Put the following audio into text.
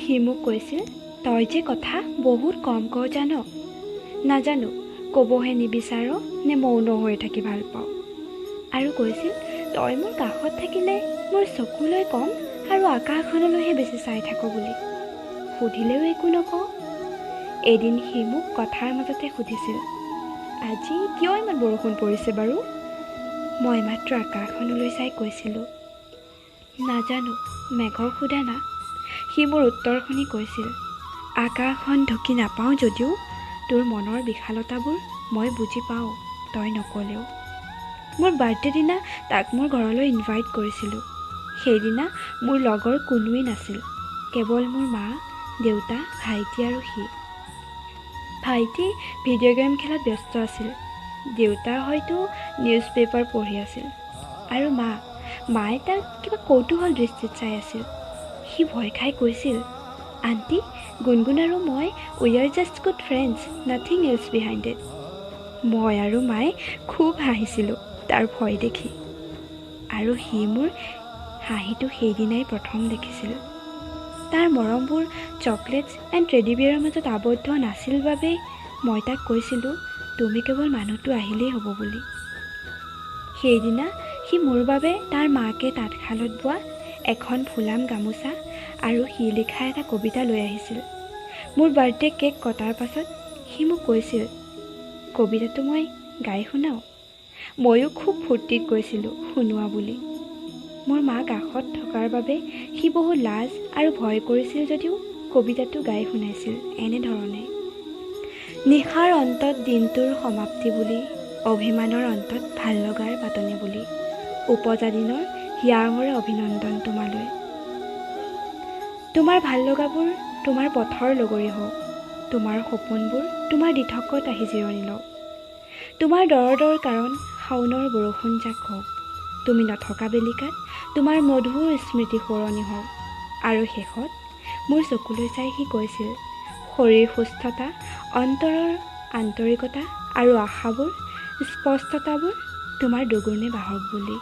সি মোক কৈছিল, তই যে কথা বহুত কম কওঁ জান? নাজানো ক'বহে নিবিচাৰ নে মৌন হৈ থাকি ভাল পাওঁ। আৰু কৈছিল, তই মোৰ কাষত থাকিলে মোৰ চকুলৈ কম আৰু আকাশখনলৈহে বেছি চাই থাক বুলি। সুধিলেও একো নকওঁ। এদিন সি মোক কথাৰ মাজতে সুধিছিল, আজি কিয় ইমান বৰষুণ পৰিছে বাৰু? মই মাত্ৰ আকাশখনলৈ চাই কৈছিলোঁ, নাজানো, মেঘক সোধা না। সি মোৰ উত্তৰ শুনি কৈছিল, আকাশখন ঢুকি নাপাওঁ যদিও তোৰ মনৰ বিশালতাবোৰ মই বুজি পাওঁ, তই নক'লেও। মোৰ বাৰ্থডে দিনা তাক মোৰ ঘৰলৈ ইনভাইট কৰিছিলোঁ। সেইদিনা মোৰ লগৰ কোনোৱেই নাছিল, কেৱল মোৰ মা, দেউতা, ভাইটি আৰু সি। ভাইটি ভিডিঅ' গেম খেলাত ব্যস্ত আছিল, দেউতা হয়তো নিউজ পেপাৰ পঢ়ি আছিল আৰু মায়ে তাক কিবা কৌতূহল দৃষ্টিত চাই আছিল। সি ভয় খাই কৈছিল, আণ্টি, গুণগুণ আৰু মই we are just good friends, nothing else behind it. মই আৰু মায়ে খুব হাঁহিছিলোঁ তাৰ ভয় দেখি, আৰু সি মোৰ হাঁহিটো সেইদিনাই প্ৰথম দেখিছিল। তাৰ মৰমবোৰ চকলেটছ এণ্ড টেডি বিয়েৰৰ মাজত আবদ্ধ নাছিল বাবেই মই তাক কৈছিলোঁ, তুমি কেৱল মানুহটো আহিলেই হ'ব বুলি। সেইদিনা সি মোৰ বাবে তাৰ মাকে তাঁতশালত বোৱা এখন ফুলাম গামোচা আৰু সি লিখা এটা কবিতা লৈ আহিছিল। মোৰ বাৰ্থডে কেক কটাৰ পাছত সি মোক কৈছিল, কবিতাটো মই গাই শুনাওঁ? ময়ো খুব ফূৰ্তিত কৈছিলোঁ শুনোৱা বুলি। মোৰ মা কাষত থকাৰ বাবে সি বহুত লাজ আৰু ভয় কৰিছিল যদিও কবিতাটো গাই শুনাইছিল এনেধৰণে, নিশাৰ অন্তত দিনটোৰ সমাপ্তি বুলি, অভিমানৰ অন্তত ভাল লগাৰ পাতনি বুলি, উপজা দিনৰ হিয়াভৰে অভিনন্দন তোমালৈ। তোমাৰ ভাল লগাবোৰ তোমাৰ পথৰ লগৰী হওক, তোমাৰ সপোনবোৰ তোমাৰ দিঠকত আহি জিৰণি লওক, তোমাৰ দৰদৰ কাৰণ শাওনৰ বৰষুণজাক হওক, তুমি নথকা বেলিকাত তোমাৰ মধুৰ স্মৃতি সোঁৱৰণি হওক। আৰু শেষত মোৰ চকুলৈ চাই সি কৈছিল, শৰীৰ সুস্থতা, অন্তৰৰ আন্তৰিকতা আৰু আশাবোৰ স্পষ্টতাবোৰ তোমাৰ দুগুণে বাঢ়ক বুলি।